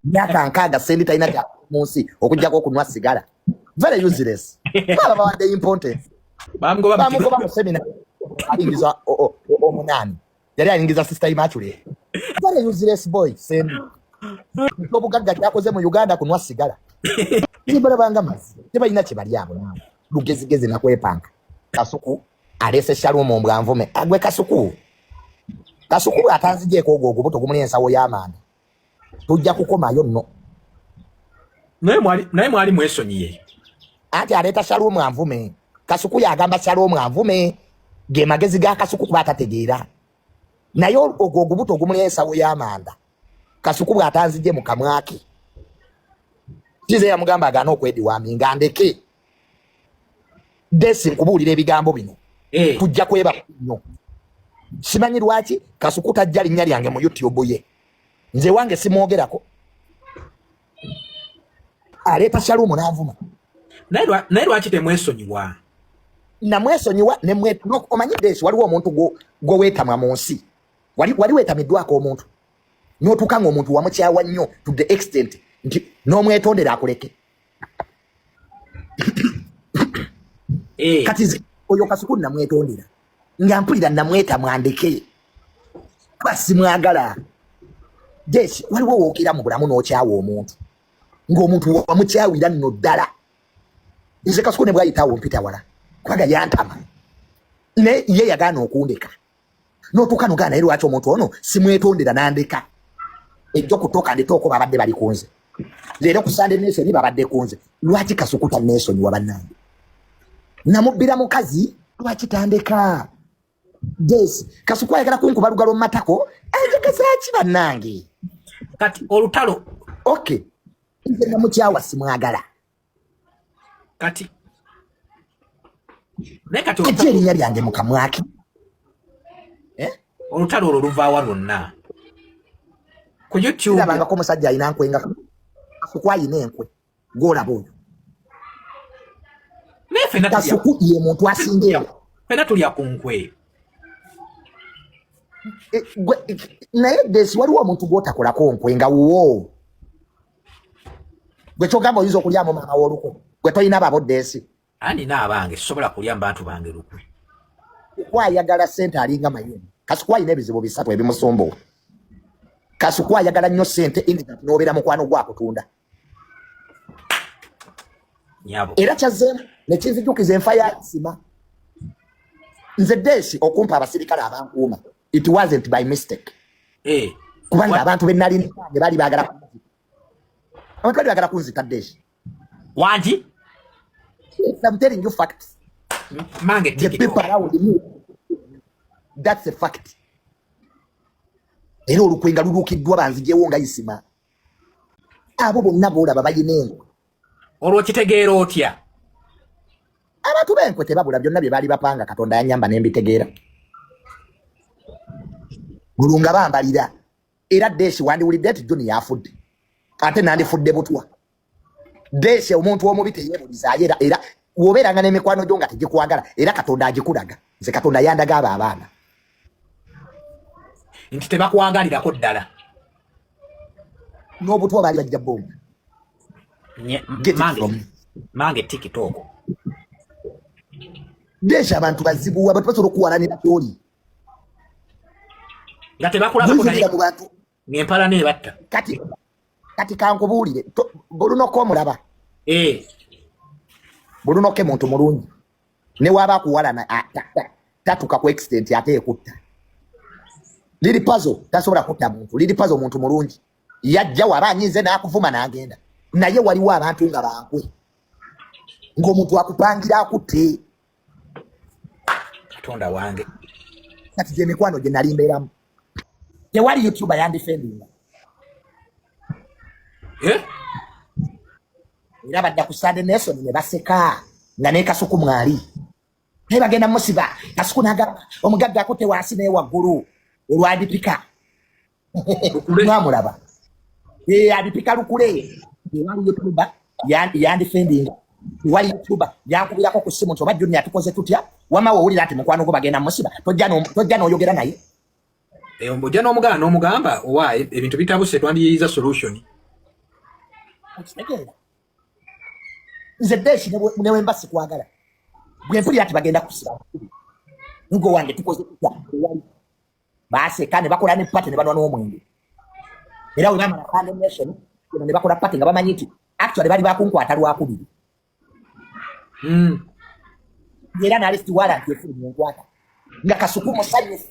Myaka 60 Sendi talina kya mu nsi okuggyako okunywa sigala. Very useless. Baba bawadde importance. Bamugoba. Bamugoba mu seminar ayingiza omunaani, yali ayingiza Sister Immaculate. Very useless boy Sendi. Obugagga kyakoze mu Uganda kunywa sigala. Balabanga mazzi, tebalina kye bali abo naawe lugezigezi nakwepanka. Kasuku aleese Shalumu mbwanvume agwe. Kasuku, Kasuku bw'atanzigyeko ogwo ogubuto gumuli ensawo y'amanda, tujja kukomayo nno. Naye mwali mwesonyiye. Anti aleeta Shalumu anvume. Kasuku yagamba Shalumu anvume, ge magezi ga Kasuku kuba atategeera. Naye ogwo ogubuto ogumuli ensawo y'amanda, Kasuku bw'atanzigye mu kamwake, kize yamugamba agaana okwediwami nga ndeke desi nkubuulira ebigambo bino. Tujja kweba nnyo. Simanyi lwaki Kasuku tajja linnya lyange mu YouTube ye. Nze wange simwogerako, aleeta Shalumu n'anvuma. Naye lwaki temwesonyiwa? Namwesonyiwa. Omanyi desi, waliwo omuntu gwe weetamwa mu nsi. Wali weetamiddwako omuntu n'otuuka nga omuntu wamukyawa nnyo to the extent nti n'omwetondera akuleke? Eh. Kati nze oyo Kasuku namwetondera nga mpulira namwetamwa ndeke kuba simwagala. Desi, waliwo wookera mu bulamu n'okyawa omuntu ng'omuntu wamukyawira nno ddala. Nze Kasuku ne bwayitaawo mpita wala kubanga yantama, naye ye yagaana okundeka. N'otuuka nogaa, naye lwaki omuntu ono simwetondera nandeka? Ejjo kutoka nditooko babadde bali kunze, leero ku Sunday Nation babadde kunze. Lwaki Kasuku tanneesonyiwa? Bannange, namubbira mukazi, lwaki tandeka? Yes, Kasuku ayagala kunkuba lugalo mu matako, anjagazaaki bannange? Kati olutalo. Okay, nze namukyawa, simwagala. Kati naye kati Ajja olutalo, erinnya lyange mu kamwake, eh? Olutalo olwo luvaawa lwonna ku YouTube? Sirabangako omusajja alina nkwe nga Kasuku. Ayina enkwe gwolaba oyo. Naye ffenna tulya Kasuku ye muntu asinga enkwe. Ffenna tulya ku nkwe. Eh, naye desi, waliwo omuntu gwotakolako nkwe nga wuwo. Gwe kyogamba oyinza okulyamu maama w'olukwe, gwe tolina babo, desi? Ani abange, sisobola kulya mu bantu bange lukwe. Kwayagala sente, alinga mayuni. Kasuku alina ebizibu bisatu ebimusumbuwa. Kasuku ayagala nnyo sente in that n'obeera mukwano gwakutunda. Nyabo. Era kyazzeemu nekinzijukiza enfa ya Isima. Nze desi, okumpa abasirikale abankuuma, it wasn't by mistake. Kubanga abantu benalina baali baagala kunzita. Abantu baali baagala kunzita, desi. Wangi. Yes, I'm telling you facts. Mange The TikTok. people around me, that's a fact. Era olukwe nga lulukiddwa banzijewo nga Isima. Abo bonna boolaba balina enkwe. Olwo kitegeera otya? Abantu b'enkwe tebabula. Byonna bye baali bapanga, Katonda yanyamba nembitegeera. Olwo nga bambalira era desi wandiwulidde nti Joni yafudde, ate nandifudde butwa. Desi, omuntu omubi teyeebulizaayo. Era wobeeranga n'emikwano gyo nga tegikwagala, era Katonda agikulaga. Nze Katonda yandaga abo abaana. Nti tebakwagalirako ddala. N'obutwa baali bajja bomba. Get it Mange, from me. Mange TikTok. Desi, abantu bazibu, abantu basobola okuwalanira kyoli. Nga tebakulabako naye. Buyingira mu bantu. Ng'empala neebatta. Kati kankubuulire, Bulunoko omulaba? Eh. Bulunoke muntu mulungi, ne waaba akuwalana tatuka ku extent ate ekutta. Liri Pazo tasobola kutta muntu. Liri Pazo muntu mulungi, yajja waba anyize n'akuvuma n'agenda. Naye waliwo abantu nga bankwe, ng'omuntu akupangira akutte. Katonda wange. Kati gye mikwano gye nali mbeeramu, tewali YouTuber yandifendinga. Eh? Era badda ku Sunday Nation ne baseka nga ne Kasuku mwali, naye bagenda musiba. Kasuku n'agamba omugagga akutte wansi naye waggulu olwadipika. Lukule. Mwamulaba. Eh, adipika lukule. Tewali YouTuber yandifendinga. Tewali YouTuber yankubirako ku ssimu nti, "Oba Junior atukoze tutya?" Wama wowulira nti mukwano gwo bagenda musiba, tojja n'oyogera naye? Eh, ojja n'omugamba owa ebintu bitabuse, twandiyiza solution. Okitegeera? Nze Deshi, newemba sikwagala, bwe mpulira nti bagenda kusiba ngo wange, tukoze tutya? Ewali baseka ne bakola ne party ne banwa n'omwenge. Era we bamala condemnation eno ne bakola party nga bamanyi nti actually bali bakunkwata lwakubiri. Era n'arrest warrant efulumya enkwata nga Kasuku musanyufu,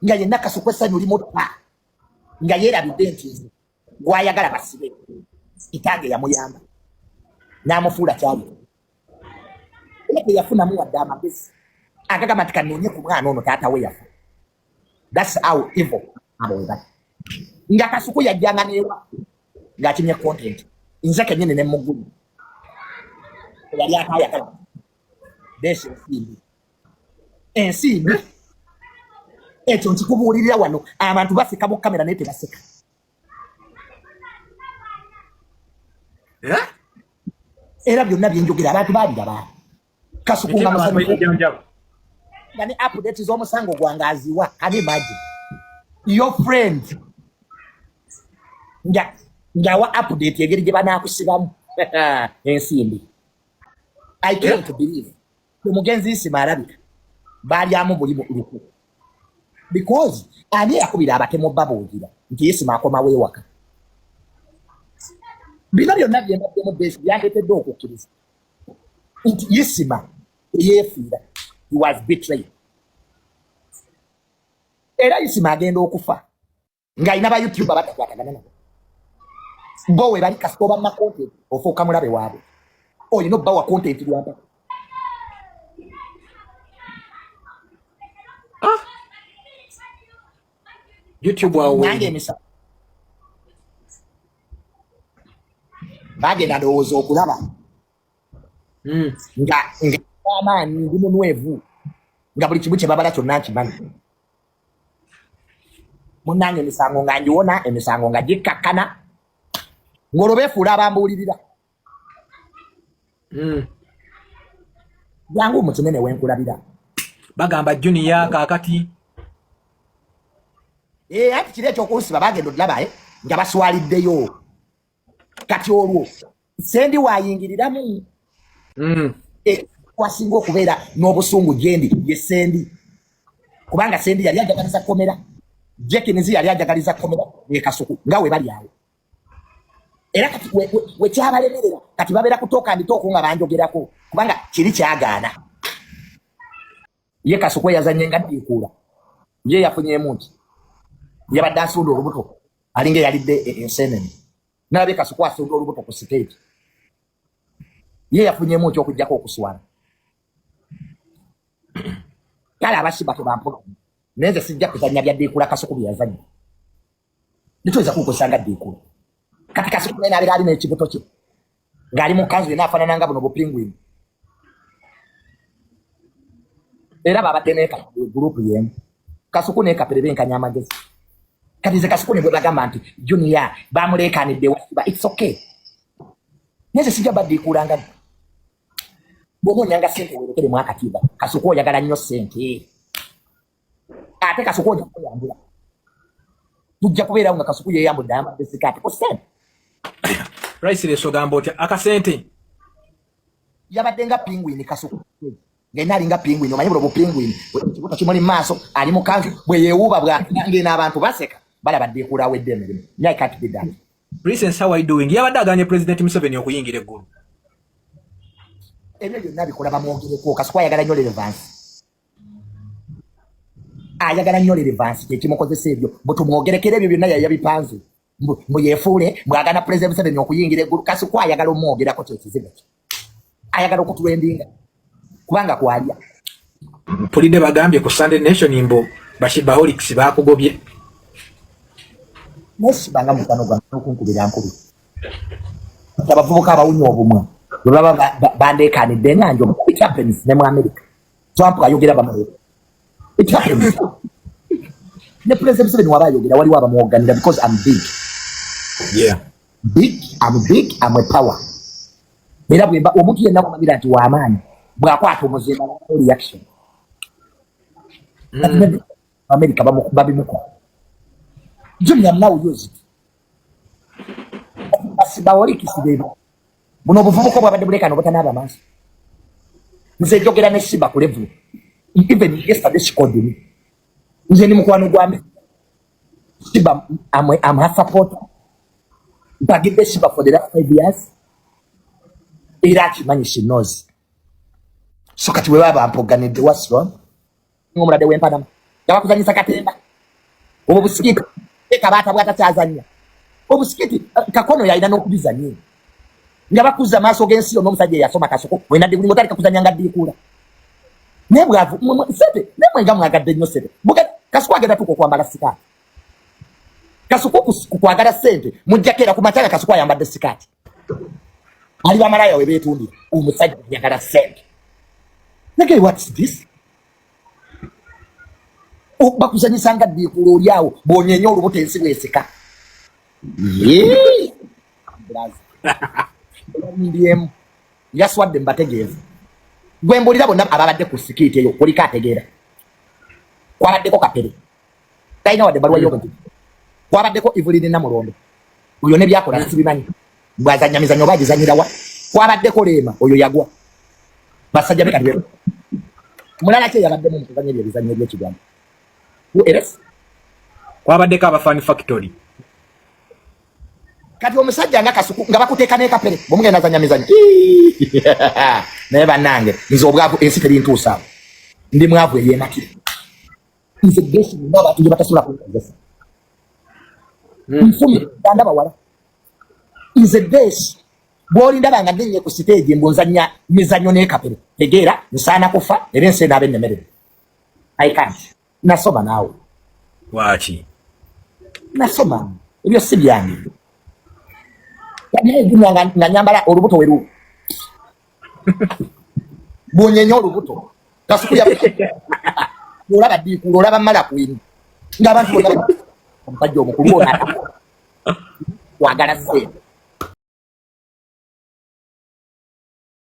nga yenna Kasuku essanyu limutta, nga yeerabidde nti nze gwayagala basibe. Kitange yamuyamba n'amufuula kyali, era teyafunamu wadde amagezi agagamba nti kanoonye ku mwana ono taata we yafa. That's how evil abo we bali. Nga Kasuku yajjanga neewaffe ng'akimye content, nze kennyini ne muggulu yali atayagala desi ensimbi ensimbi. Ekyo nkikubuulirira wano, abantu baseka mu kamera naye tebaseka. Eh? Era byonna byenjogera abantu babiraba. Kasuku nga musanyufu nga ne update z'omusango gwange aziwa. Can you imagine your friend nga ng'awa update engeri gye banaakusibamu ensimbi? I can't believe omugenzi Isima alabika balyamu buli luku, because ani yakubira abatemu babuugira nti Isima akomawo ewaka? Bino byonna byembaddemu besi byandeetedde okukkiriza nti Isima eyeefiira, he was betrayed. Era Isima agenda okufa ng'alina ba YouTube abatakwatagana nabo bo we bali. Kasita oba content, ofuuka mulabe waabwe, olina obbawa content lwampaka. Ah! YouTube awo. Nange emisa bagenda ndowooza okulaba nga nga amaanyi ndi munwevu, nga buli kimu kye babala kyonna nkimanyi. Munnange, emisango nga ngiwona, emisango nga gikkakkana, ng'olwo beefuula abambuulirira. Jangu mu kinene wenkulabira. Bagamba Junior kaakati. Eh, anti kiri ekyokunsiba bagenda odulaba nga baswaliddeyo. Kati olwo sendi wayingiriramu. Wasinga okubeera n'obusungu gyendi ye Sendi, kubanga Sendi yali ajagaliza komera, Jekinizi yali ajagaliza komera nekasuku nga we bali awo. Era kati wekyabalemerera kati babeera kutooka nditooko nga banjogerako, kubanga kiri kyagaana. Ye Kasuku eyazanye nga ddiikuula, ye yafunyeemu nti yabadde asunda olubuto, alinga eyalidde ensenene. Nalabye Kasuku asunda olubuto ku siteegi, ye yafunyemu nti okugjako okuswala. Kale abasiba tebampola, naye nze sijja kuzanya bya ddiikuula. Kasuku bye yazanya netuyinza kukozesa nga ddiikuula. Kati Kasuku naye nabeera ali n'ekibuto kye ng'ali mu kanzu yena afaanana nga buno bupingwini. Era babadde neka gurupu yemu, Kasuku nekapere benkanya amagezi. Kati nze Kasuku ne bwe bagamba nti Junior bamulekanidde wasiba, it's okay, naye nze sijja baddiikuulanga. Bw'oba onyanga sente, werekeremu akatiba. Kasuku oyagala nnyo sente, ate Kasuku ojja kweyambula. Tujja kubeerawo nga Kasuku yeeyambudde, ayambadde sikaati ku sente. Priceless, ogamba otya akasente? Yabadde nga penguin Kasuku, ng'enna alinga penguin. Omanyi bulo bupenguin, ekibuto kimuli mu maaso, ali mu kanzu, bwe yeewuuba bwangeno abantu baseka, balaba ddiikuula awedde emirimu. Me, I can't be that. Princess, how are you doing? Yabadde aganye President Museveni okuyingira eggulu. Ebyo byonna bikola bamwogereko. Kasuku ayagala nnyo relevance, ayagala nnyo relevance, kyekimukozesa ebyo bwe tumwogerekera. Ebyo byonna yali yabipanze mbu yeefuule bw'agana President Museveni okuyingira eggulu. Kasuku ayagala omwogerako, kyekizibu kye, ayagala okutrendinga kubanga kwalya. Mpulidde bagambye ku Sunday Nation mbu Bashibaholics bakugobye. Nesibanga mukwano gwange n'okunkubira nkubi. Abavubuka abawunya obumwa bwe baba bandeekanidde nga njo. It happens ne mu America. Trump ayogera, bamuleeta. It happens ne President Museveni waba ayogera, waliwo abamuwoganira because I'm big. Big, I'm big, I'm a power. Era bwemba omuntu yenna kumanyira nti w'amaanyi, bw'akwata omuzimba reaction. America babimukola. Junior, now use it. Basibawolikisi bebo. Buno obuvubuka obwabadde bulekano obutanaaba maaso. Nze njogera ne Shiba ku level. Even yesterday she called me. Nze ndi mukwano gwa Shiba, I'm her supporter. Mpagidde Shiba for the last 5 years. Era akimanyi, she knows. So kati bwe baba bampoganidde, what's wrong? Ng'omulwadde w'empanama nga bakuzanyisa katemba, obwo busikiti kabaata bwatakyazanya obusikiti, kakono yalina n'okubizanya nga bakuza maaso g'ensi yonna. Omusajja eyasoma kasoko olina diguli ng'otandika kuzanya nga ddiikuula. Naye bwavu sente, naye mwenga mwagadde nnyo sente. Kasuku agenda tuuka okwambala sikaati. Kasuku ku kwagala sente mujjako era ku makya nga Kasuku ayambadde sikaati, ali bamalaya we beetundira. Omusajja ayagala sente. Naye what's this? Bakuzanyisa nga ddiikuula oli awo bw'onyeenya olubuto ensi bweseka. Yee! Brother. Ndiemu yaswadde mbategeeza gwe mbulira bonna ababadde ku skit eyo kuliko ategeera. Kwabaddeko Kapere, talina wadde ebbaluwa y'obujulizi. Kwabaddeko Evelyn Namulondo, oyo ne byakola sibimanyi, bwazanya mizanyo oba agizanyirawa. Kwabaddeko Leema, oyo yagwa basajja be. Kati mulala ki eyabaddemu mu kuzanya ebyo ebizanyo ebyekigambo? Who else? Kwabaddeko aba Fun Factory. Kati omusajja nga Kasuku nga bakuteeka n'ekapere bwemugenda azanya mizanyo. Naye bannange, nze obwavu ensi terintuusaawo. Ndi mwavu eyeemakire. Nze gesi nina abantu gye batasobola kunkozesa. Nfumye ganda bawala. Nze gesi bw'olindaba nga ndinnye ku siteegi mbu nzanya mizanyo n'ekapere, tegeera nsaana kufa era ensi enaaba ennemerere. I can't. Nasoma naawe. Lwaki? Nasoma, ebyo si byange. Naye Junior nga nyambala olubuto weru bwonyenya olubuto Kasuku ya olaba ddiikuula, olaba mala kwini ng'abantu bonna omusajja omukulu ono kwagala ssente.